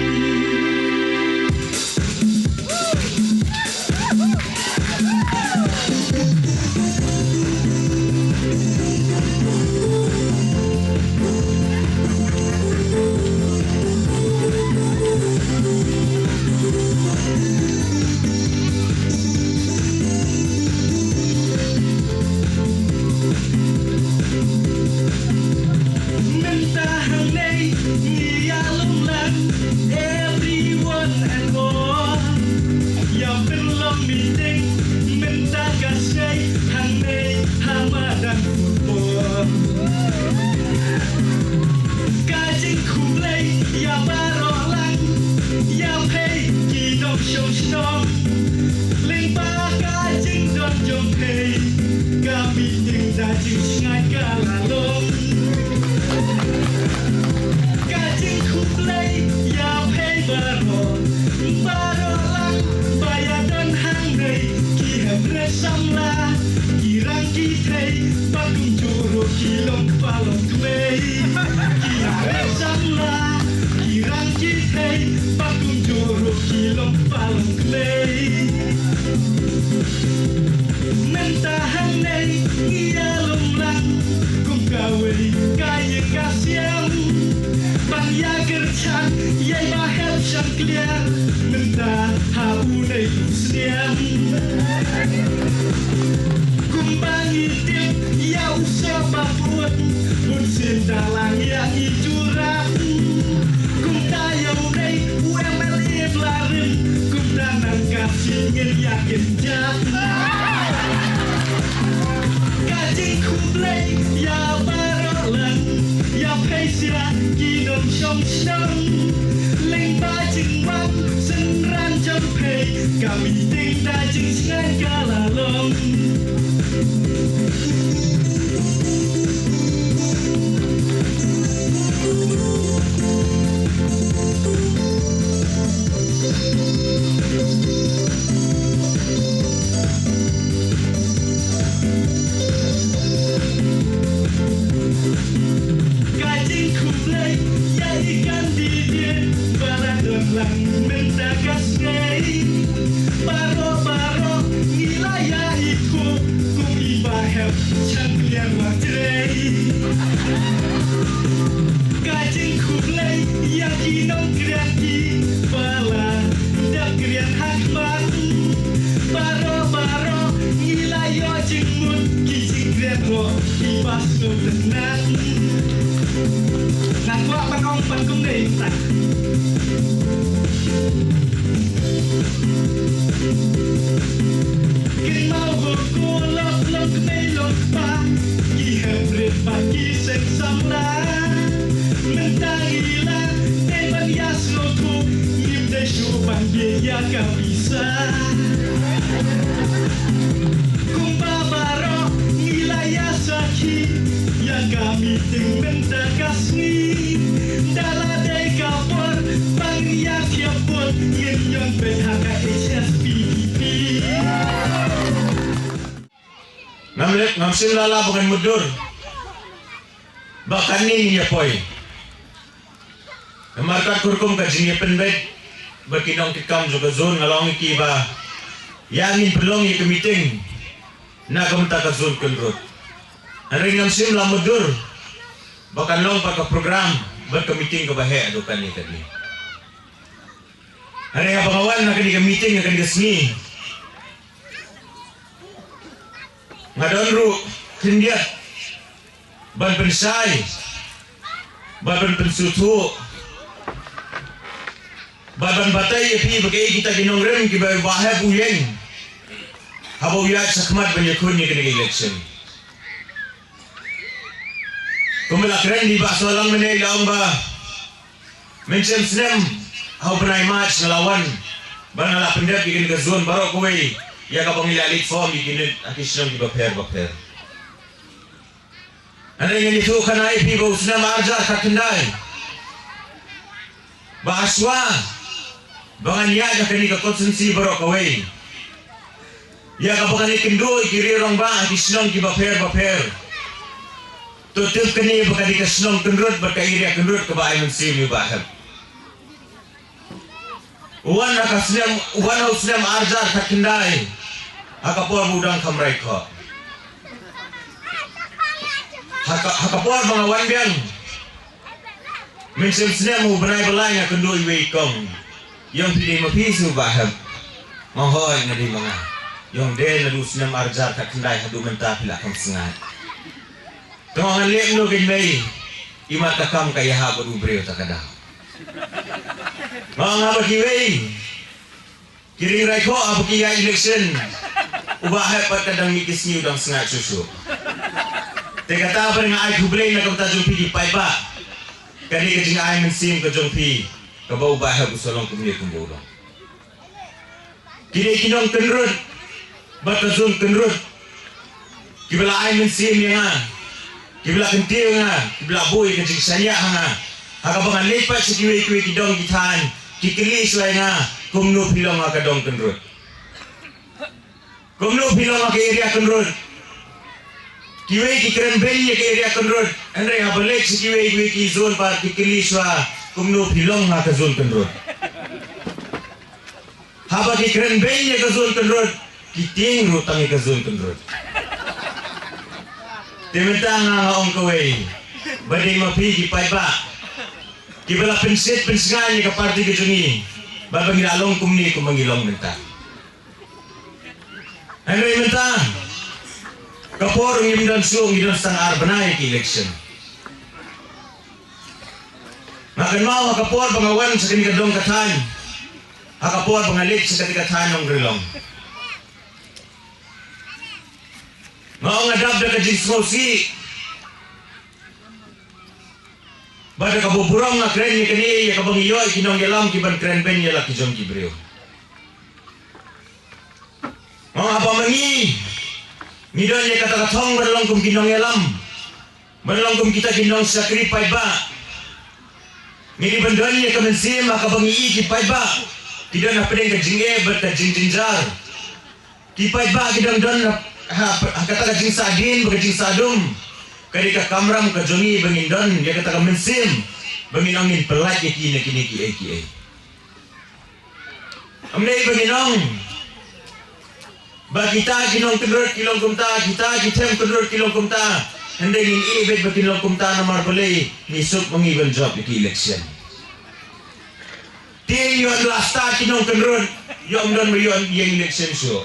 Mynta hangne ngi ïalum lang, everyone and all. Ïa pynlong meeting mynta ka sngi hangne ha madan football. Ka jingkhublei ïa baroh lang, ïa phi ki nongshong shnong. Lyngba ka jingdon jong phi, ka meeting da jingsngaid ka la long. Ka jingkhublei ïa phi baroh, baroh lang ba ïa don hangne, ki hynrei samla, ki rang ki thei, ba kumjuh ruh ki long kpa long kmie. Ki hynrei samla, ki rang ki thei, ba kumjuh ruh ki long kpa long kmie. Mynta hangne ngi ïalum lang kum kawei ka ïing ka sem ban ïa kyrchan ïa i Bah Hep Shakliar mynta ha une u snem. Kumba ngi tip ïa u Sohbah Phuid, bunsien da lang ïa i Jurap. Kumta ïa une u M L A ba la rim, kumta nang ka sien ngin ïa kynjat. Ka jingkhublei ïa baroh lang, ïa phi sha ki nongshong shnong. Lyngba jingwan synran jong phi, ka meeting da jingsngaid ka la long. Ka jingkhublei ïa i candidate ba la don lang mynta ka sngi. Baroh baroh ngi la ïa ithuh kum i Bah Hep Shakliar Warjri. Ka jingkhublei ïa ki nongkren kiba la dep kren ha khmat. Baroh baroh ngi la ïoh jingmut, ki jingkren ruh kiba sngewtynnat. Nga kwah ban ong pat kumne mynta. Kynmaw ho ko lok lok kmie lok kpa, ki hynrei pat ki seng samla. Mynta ngi la dei ban ïa sngewthuh, ngim dei shuh ban ïa ka pisa. Kumba baroh ngi la ïa sakhi ïa ka meeting mynta ka sngi. Da la dei ka por ba ngin ïa thiah vote, ngin ïeng beit ha ka H S P Ngam shym la lah ba ngan mutdur ba kane ngin ïa poi. Namar katkum ka jingïapynbeit bad ki nongkitkam jong ka zone, nga la ong ïa ki ba ïa ngin pynlong ïa ka meeting na ka bynta ka zone Kynrut. Hynrei ngam shym la mutdur ba kan long pat ka program bad ka meeting kaba heh haduh katne katne. Hynrei haba nga wan na kane ka meeting ha kane ka sngi, nga don ruh khyndiat ban pynshai, ban pyn- pynsngewthuh, ban, ban batai ïa phi ba kaei kita ki nongrim kiba u Bah Hep u ïeng haba u ïaid shakhmat ban ïakhun ïa kane ka election. Kumba la kren i Bah Sohlang mynne, i la ong ba mynshem snem ha u bnai March nga la wan bad nga la pyndep ïa kane ka zone baroh kawei ïa kaba ngi la leit form ïa ki unit ha ki shnong kiba pher bapher. Hynrei ngan ïathuh khana ïa phi ba u snem arhajar khatkhyndai, ba hashwa ba ngan ïaid ha kane ka constituency baroh kawei, ïa kaba ngan ïakynduh ïa ki riew rangbah ha ki shnong kiba pher bapher, to tip kane ba ka dei ka shnong Kynrut bad ka area Kynrut kaba ai mynsiem ïa u Bah Hep. U wan ha ka snem, u wan ha u snem arhajar khatkhyndai ha ka por ba u dang khamrai khoh. Ha ka, ha ka por ba nga wan biang, mynshem snem u bnai ba lai nga kynduh iwei i kong. Ïa ong phi dei ma phi sha u Bah Hep? Nga ong hooid, nga dei ma nga. Ïa ong dei naduh u snem arhajar khatkhyndai haduh mynta phi la kham sngaid. Te nga ong ngan leh kumno kein mei, imat ka kam ka ïahap bad u briew ta ka daw. Nga ong haba kiwei ki ring raikhoh haba ki ïaid election, u Bah Hep pat ka dang mih ki sngi u dang sngaid shuh shuh. Te kata pat nga ai khublei na ka bynta jong phi ki paidbah. Ka dei ka jingai mynsiem ka jong phi kaba u Bah Hep u sa long kumne kumba u long. Ki dei ki nong Kynrut bad ka zone Kynrut kiba la ai mynsiem ïa nga, kiba la kyntiew ïa nga, kiba la buh ïa ka jingshaniah ha nga. Ha kaba ngan leit pat sha kiwei kiwei ki dong ki thaiñ, ki kylli shuwa ïa nga, kumno phi long ha ka dong Kynrut? Kumno phi long ha ka area Kynrut? Kiwei ki kren beiñ ïa ka area Kynrut, hynrei haba leit sha kiwei kiwei ki zone pat ki kylli shuwa, kumno phi long ha ka zone Kynrut? Haba ki kren beiñ ïa ka zone Kynrut, ki tieng ruh tang ïa ka zone Kynrut. Te mynta nga nga ong kawei, ba dei ma phi ki paidbah kiba la pynshit pynsngain ïa ka party ka jong ngi, ba ba ngi la long kumne kumba ngi long mynta. Hynrei mynta ka por ngim don shuh, ngi don tang ar bnai ki election. Nga kynmaw ha ka por ba nga wan sha kane ka dong ka thaiñ, ha ka por ba nga leit sha kane ka thaiñ Nongrilong, nga ong nga dap da ka jingsngewsih bad da kaba burom, nga kren ïa kane ïa kaba ngi ïoh ki nongïalam kiban kren beiñ ïa la ki jong ki briew. Nga ong haba ma ngi ngi don ïa kata ka thong ban long kum ki nongïalam, ban long kum kita ki nongshakri paidbah, ngi dei ban don ïa ka mynsiem ha kaba ngi i ki paidbah ki don hapdeng ka jingeh bad ka jingjynjar. Ki paidbah ki dang don ha, ha kata ka jingsahdien bad ka jingsahdum. Ka dei ka kamram ka jong ngi ba ngin don ïa kata ka mynsiem ba ngin ong ngin pyllait ïa ki na kine kiei kiei. Ym dei ba ngin ong ba kita ki nong Kynrut ki long kumta, kita ki them Kynrut ki long kumta. Hynrei ngin ïeh beit ba kin long kumta namar balei? Ngi suk ma ngi ban jop ïa ki election. Te ïoh la stad ki nong Kynrut, ïoh ym don ba ïoh ïeng election shuh.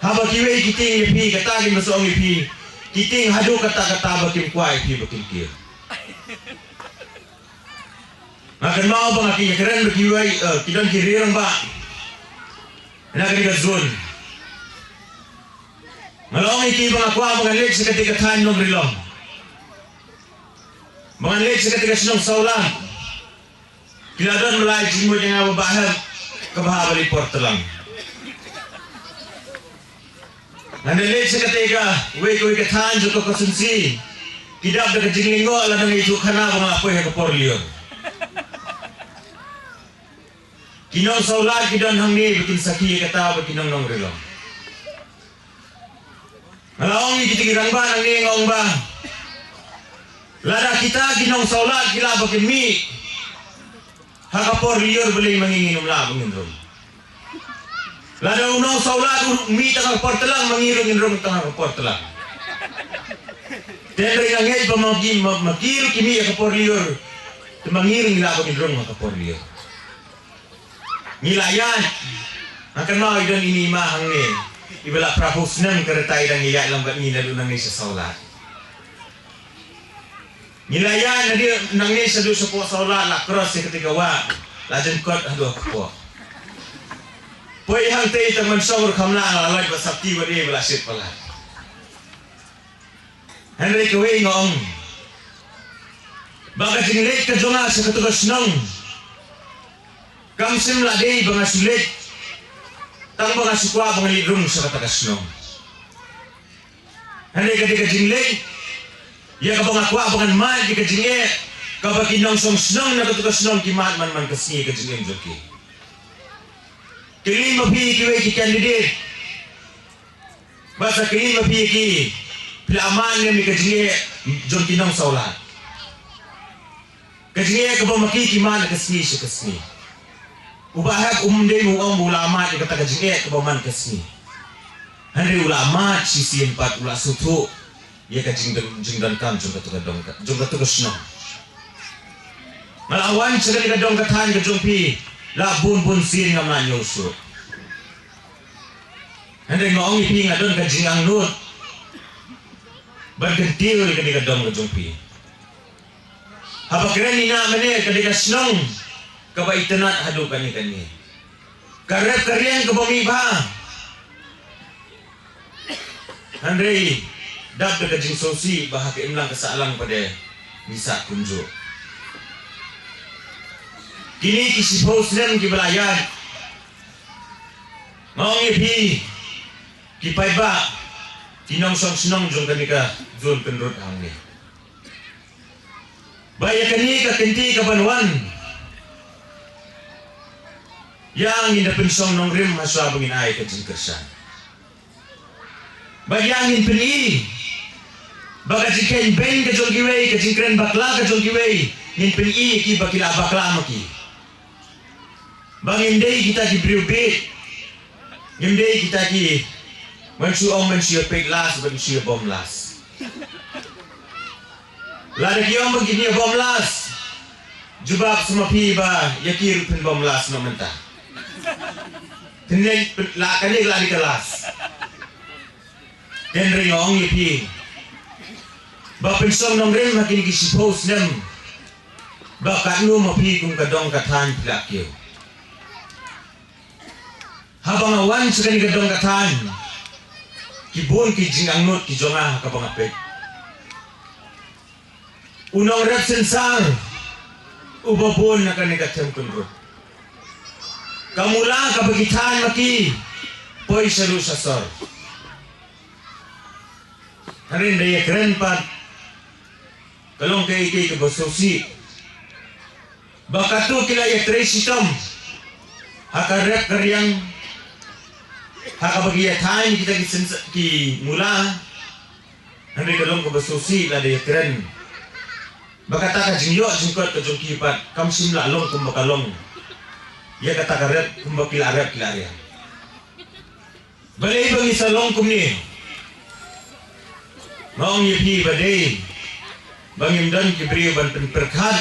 Haba kiwei ki tieng ïa phi, kata ki ba sa ong ïa phi, ki tieng haduh katta katta ba kim kwah ïa phi ba kim kiew. Nga kynmaw ba nga ki ïakren bad kiwei, eh, ki don ki riew rangbah na kane ka zone. Nga la ong ïa ki ba nga kwah ba ngan leit sha kata ka thaiñ Nongrilong, ba ngan leit sha kata ka shnong Sawlad. Ki la don ba la ai jingmut ïa nga ba Bah Hep, ka bha ba leit por tlang. Ngan da leit sha kata kawei kawei ka thaiñ jong ka constituency. Ki dap da ka jinglyngngoh, lada nga ïathuh khana ba nga la poi ha ka por lyiur. Ki nong Sawlad ki don hangne ba kin sakhi ïa kata, ba ki nong Nongrilong. Nga ong ïa kita ki rangbah nangne, nga ong ba lada kita ki nong Sawlad ki lah ba kin mih ha ka por lyiur, balei ma ngi ngin ym lah ba ngin rung? Lada u nong Sawlad u mih tang ha ka por tlang, ma ngi ruh ngin rung tang ha ka por tlang. Te hynrei nga ngeit ba ma ki, ma, ma ki ruh ki mih ha ka por lyiur, te ma ngi ruh ngi lah ba ngin rung ha ka por lyiur. Ngi la ïaid, nga kynmaw i don ine i ma hangne iba la phra phew snem ka rta, i dang ïaid lang bad ngi naduh nangne sha Sawlad. Ngi la ïaid naduh nangne shaduh shapoh Sawlad, la cross ïa katei ka wah, la jan kot haduh ha kpoh. Poi hangtei tang ban shong ruh kam lah, la lait bad sopti bad ei ba la shit palat. Hynrei kawei nga ong ba ka jingleit ka jong nga sha katu ka shnong kam shym la dei ba nga shu leit tang ba nga shu kwah ba ngan leit rung sha kata ka shnong. Hynrei ka dei ka jingleit ïa kaba nga kwah ba ngan mad ïa ka jingeh kaba ki nongshong shnong na katu ka shnong ki mad man man ka sngi ka jingim jong ki. Kylli ma phi kiwei ki candidate, ba sa kylli ma phi ki, phi la mad ne em ïa ka jingeh jong ki nong Sawlad? Ka jingeh kaba ma ki ki mad ka sngi sha ka sngi. U Bah Hep um dei u ong ba u la mad ïa kata ka jingeh kaba man ka sngi. Hynrei u la mad shisien pat, u la sngewthuh ïa ka jingdon, jingdonkam jong katu ka dong ka, jong katu ka shnong. Nga la wan sha kane ka dong ka thaiñ ka jong phi la bun bun sien, ngam lah ñiew shuh. Hynrei nga ong ïa phi, nga don ka jingangnud ban kyntiew ïa kane ka dong ka jong phi. Haba kren ïa nga mynne, ka dei ka shnong kaba itynnad haduh kane kane. Ka rep ka riang kaba mih bha. Hynrei dap da ka jingsngewsih ba ha ka imlang ka sahlang pat de ngi sah kumjuh. Kine ki shiphew snem kiba la ïaid, nga ong ïa phi ki paidbah, ki nongshong shnong jong kane ka zone Pynrut hangne, ba ïa kane ka kynti kaban wan, ïa ngin da pynshong nongrim hashwa ba ngin ai ka jingkyrshan. Ba ïa ngin pyni ba ka jingkheiñ beiñ ka jong kiwei, ka jingkren bakla ka jong kiwei, ngin pyni ïa ki ba ki la bakla ma ki. Ba ngim dei kita ki briew bieit. Ngim dei kita ki ban shu ong ban shu ïa peit las, ban shu ïa bom las. Lada ki ong ba kin ïa bom las, jubab sa ma phi ba ïa ki ruh phin bom las noh mynta. Phin leh la kane la dei ka las. Te hynrei nga ong ïa phi ba pynshong nongrim ha kine ki shiphew snem, ba katno ma phi kum ka dong ka thaiñ phi la kiew. Haba nga wan sha kane ka dong ka thaiñ, ki bun ki jingangnud ki jong nga ha kaba nga peit. U nongrep synshar uba bun na kane ka them Pynrut, ka mula kaba ki thaiñ ma ki poi sha ruh sha sor. Hynrei ynda ïa kren pat, ka long kaei kaei kaba sngewsih. Ba katto ki la ïatrei shitom ha ka rep ka riang, ha kaba ki ïathaiñ kita ki syn-, ki mula. Hynrei ka long kaba sngewsih lada ïa kren ba kata ka jingïoh jingkot ka jong ki pat kam shym la long kumba ka long ïa kata ka rep, kumba ki la rep ki la riang. Balei ba ngi sa long kumne? Nga ong ïa phi ba dei ba ngim don ki briew ban pynpyrkhat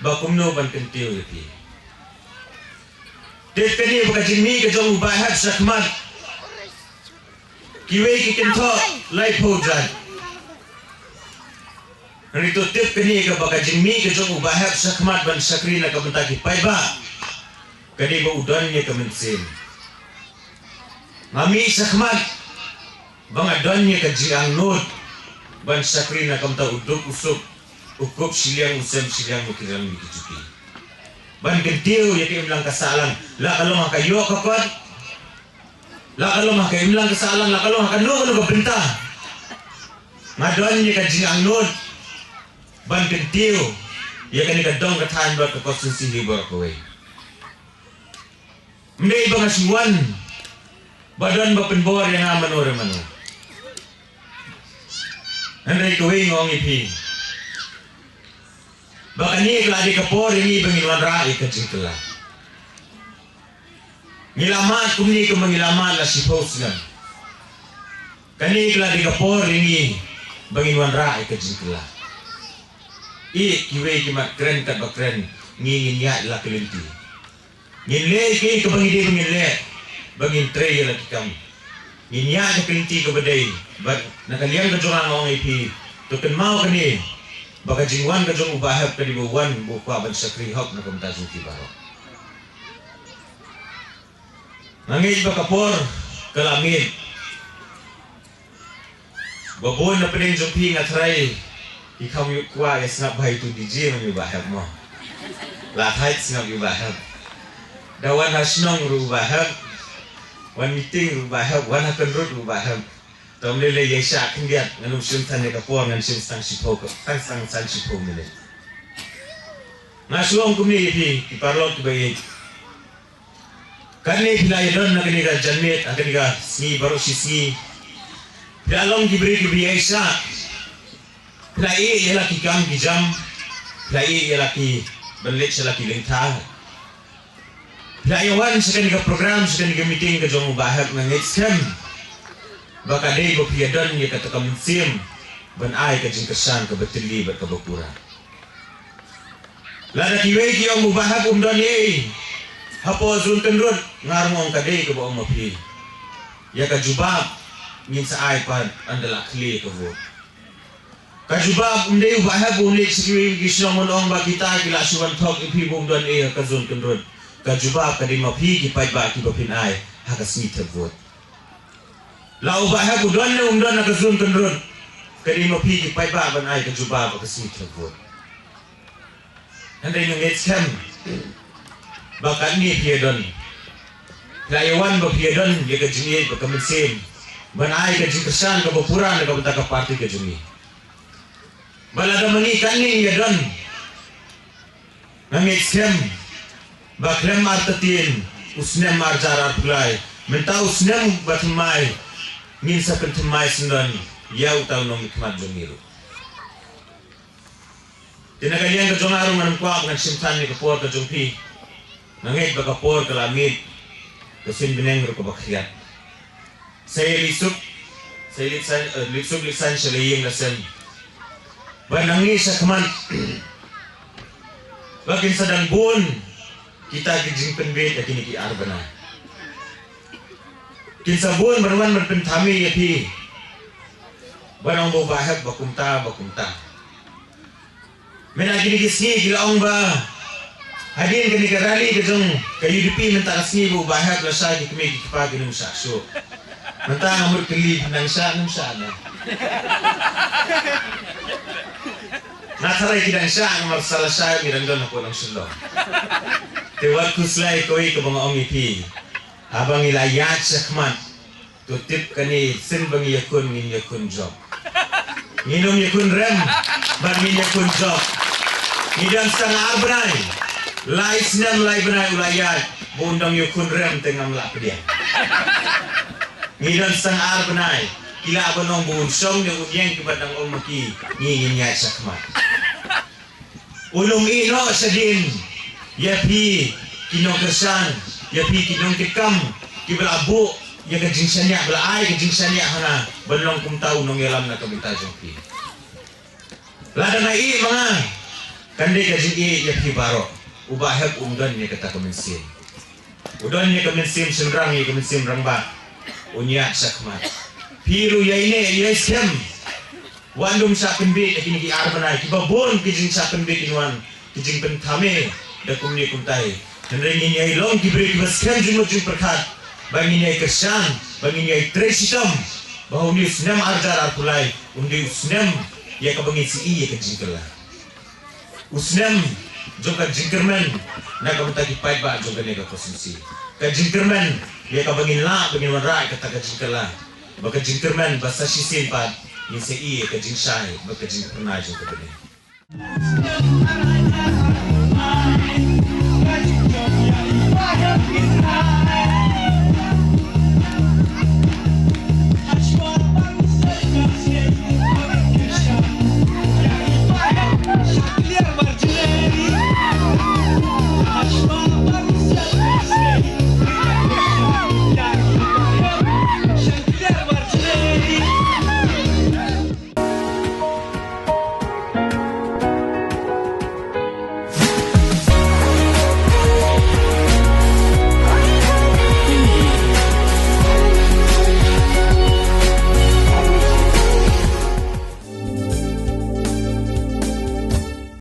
ba kumno ban kyntiew ïa phi. Te kane ba ka jingmih ka jong u Bah Hep shakhmat, kiwei ki kynthoh laiphew jait. Hynrei to tip kane ka ba ka jingmih ka jong u Bah Hep shakhmat ban shakri na ka bynta ki paidbah, ka dei ba u don ïa ka mynsiem. Nga mih shakhmat ba nga don ïa ka jingangnud ban shakri na ka bynta u duk u suk, u kup shiliang u sem shiliang, u ki rang ki juki. Ban kyntiew ïa ka imlang ka sahlang, la ka long ha ka ïoh ka kot, la ka long ha ka imlang ka sahlang, la ka long ha kano kano ka bynta. Nga don ïa ka jingangnud ban kyntiew ïa kane ka dong ka thaiñ bad ka constituency hi baroh kawei. Ym dei ba nga shu wan ba don ba pynbor ïa nga mano re mano. Hynrei kawei nga ong ïa phi ba kane ka la dei ka por ïa ngi ba ngin wanrah ïa ka jingkylla. Ngi la mad kumne kumba ngi la mad la shiphew snem. Kane ka la dei ka por ïa ngi ba ngin wanrah ïa ka jingkylla. Ïa kiwei ki mat kren katba kren, ngi ngin ïaid la ka lynti. Ngin leh ïa kaei kaba ngi dei ba ngin leh, ba ngin trei ïa la ki kam. Ngin ïaid la ka lynti kaba dei, bad na ka liang ka jong nga nga ong ïa phi, to kynmaw kane, ba ka jingwan ka jong u Bah Hep ka dei ba u wan ba u kwah ban shakri hok na ka bynta jong phi baroh. Nga ngeit ba ka por ka la miet. Ba bun na pdeng jong phi nga tharai ki kham ïoh kwah ïa sngap bha ïa utu DJ, ma u Bah Hep mo. La thait sngap ïa u Bah Hep. Da wan ha shnong ruh u Bah Hep. Wan meeting ruh u Bah Hep, wan ha kynrut ruh u Bah Hep. Te ym lei lei ïa shah khyndiat, ngan ym shim than ïa ka por, ngan shim tang shiphew ka, tang, tang san shiphew minit. Nga shu ong kumne ïa phi ki paralok kiba ïeit. Kane phi la ïadon na kane ka janmiet, ha kane ka sngi baroh shi sngi. Phi la long ki briew kiba ïaishah. Phi la ïeh ïa la ki kam ki jam. Phi la ïeh ïa la ki ban leit sha la ki lyngkha. Phi la ïa wan sha kane ka program, sha kane ka meeting ka jong u Bah Hep, nga ngeit skhem ba ka dei ba phi ïadon ïa kata ka mynsiem ban ai ka jingkyrshan kaba tylli bad kaba pura. Lada kiwei ki ong u Bah Hep um don ei ei hapoh zone Kynrut, nga ruh nga ong ka dei kaba ong ma phi. Ïa ka jubab ngin sa ai pat ynda la khlieh ka vote. Ka jubab um dei u Bah Hep un leit sha kiwei ki shnong un ong ba kita ki la shu wan thok ïa phi ba um don ei ei ha ka zone Kynrut. Ka jubab ka dei ma phi ki paidbah kiba phin ai ha ka sngi thep vote. La u Bah Hep u don ne um don ha ka zone Kynrut, ka dei ma phi ki paidbah ban ai ka jubab ha ka sngi thep vote. Hynrei nga ngeit skhem ba katne phi ïadon. Phi la ïa wan ba phi ïadon ïa ka jingïeit bad ka mynsiem ban ai ka jingkyrshan kaba pura na ka bynta ka party ka jong ngi. Ba lada ma ngi katne ngi ïadon, nga ngeit skhem ba khlem artatien u snem ar hajar arphew lai, mynta u snem ba thymmai, ngin sa pynthymmai syndon ïa uta u nongmihkhmat jong ngi ruh. Te na ka liang ka jong nga ruh ngan ym kwah ban shim than ïa ka por ka jong phi. Nga ngeit ba ka por ka la miet, ka suiñ bneng ruh kaba khriat. Sa ïa leit suk, sa ïa leit saiñ, eh, leit suk leit saiñ sha la ïing la sem. Bad nangne shakhmat ba kin sa dang bun kita ki jingpynbeit ha kine ki ar bnai. Kin sa bun ban wan ban pynthame ïa phi, ban ong ba u Bah Hep ba kumta ba kumta. Mynta kine ki sngi ki la ong ba hadien kane ka rally ka jong ka U D P mynta ka sngi ba u Bah Hep lashai ki kmie ki kpa kin ym shah shuh. Mynta nga mut kylli, phi dang shah ne ym shah ne? Nga tharai ki dang shah namar sa lashai ngi dang don hapoh nong Shillong. Te wat khuslai kawei kaba nga ong ïa phi. Haba ngi la ïaid shakhmat, to tip kane, sien ba ngi ïakhun, ngin ïakhun jop. Ngin ym ïakhun rem bad ngin ïakhun jop. Ngi dang sdang ar bnai, lai snem lai bnai u la ïaid ba un dang ïakhun rem te ngam lah pdiang. Ngi dang sdang ar bnai, ki lah ban ong ba un shong ne un ïeng, kiba dang ong ma ki, ngi ngin ïaid shakhmat. Un ym ïeh noh shadien ïa phi ki nongkyrshan, ïa phi ki nongkitkam kiba la buh ïa ka jingshaniah, ba la ai ka jingshaniah ha nga ban long kumta u nongïalam na ka bynta jong phi. Lada nga ïeh ma nga, kan dei ka jingïeh ïa phi baroh. U Bah Hep um don ïa kata ka mynsiem. U don ïa ka mynsiem shynrang, ïa ka mynsiem rangbah. Un ïaid shakhmat. Phi ruh ïaineh ïaiskhem. Wat ym shah pynbeit ha kine ki ar bnai, kiba bun ki jingshah pynbeit kin wan, ki jingpynthame da kumne kumtai. Hynrei ngin ïai long ki briew kiba skhem jingmut jingpyrkhat, ba ngin ïai kyrshan, ba ngin ïai trei shitom ba ha une u snem ar hajar arphew lai un dei u snem ïa kaba ngin sa ïohi ïa ka jingkylla. U snem jong ka jingkyrmen na ka bynta ki paidbah jong kane ka constituency. Ka jingkyrmen ïa kaba ngin lah ba ngin wanrah ïa kata ka jingkylla. Ba ka jingkyrmen ba sa shisien pat ngin sa ïohi ïa ka jingshai bad ka jingphyrnai jong ka bneng.